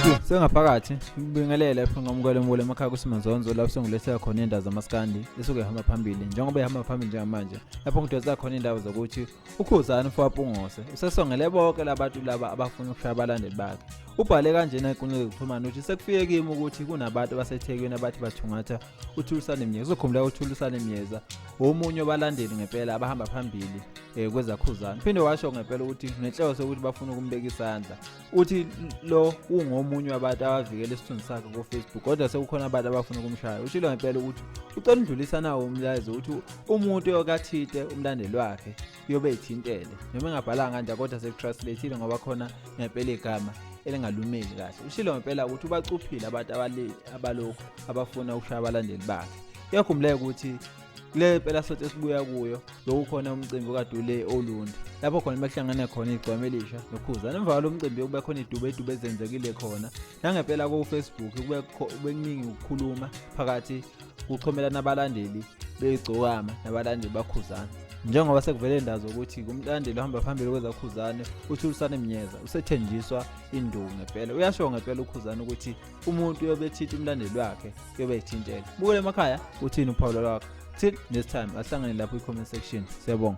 Dudu sengaphakathi ngibingelele ngamukele mukele emakhaya kuSimanzonzo lapho sengilethela khona indaba zamaskandi esuke ihamba phambili njengoba ihamba phambili njengamanje lapho ngidonsa khona indaba zokuthi uKhuzani mfowapungose usesongele bonke labantu laba abafuna ukushaya abalandeli bakhe. Ubhale kanjena enkundleni zokuxhumana ukuthi sekufike kimi ukuthi kunabantu abaseThekwini abathi bathungatha uThulisani Myeza. Uzokhumbula uThulisani Myeza omunye wabalandeli ngempela abahamba phambili eh, kwezaKhuzani. Phinde washo ngempela ukuthi ngenhloso ukuthi bafuna ukumbeka isandla. Uthi lo ungomunye wabantu abavikela isithunzi sakhe ku-Facebook kodwa sekukhona abantu abafuna ukumshaya. Ushilo ngempela ukuthi ucela udlulisa nawo umlayezo ukuthi umuntu okathinte umlandeli wakhe uyobe ethintele noma engabhalanga kanje kodwa sekutranslateile ngoba khona ngempela igama elingalumeli kahle. Ushilo ngempela ukuthi ubacuphile abantu abalokhu abafuna ukushaya abalandeli bakhe. Kuyakhumbuleka ukuthi kule mpela sonto esibuya kuyo bekukhona umcimbi okade ule Olundi lapho khona bekuhlangene khona igcwame elisha noKhuzani. Emva kwalo mcimbi kube khona idubedube ezenzekile khona nangempela ku-Facebook kube kuningi ukukhuluma phakathi kuchomelana abalandeli beyigcokama nabalandeli baKhuzani njengoba sekuvele indawo zokuthi kumlandeli ohamba phambili kwezaKhuzane uThulisani Mnyeza usethenjiswa induku ngempela. Uyasho ngempela uKhuzani ukuthi umuntu uyobe ethinta umlandeli wakhe uyobe ethintela. Bukele emakhaya uthini uphawulo lwakho. Till next time ahlangane lapho i-comment section. Siyabonga.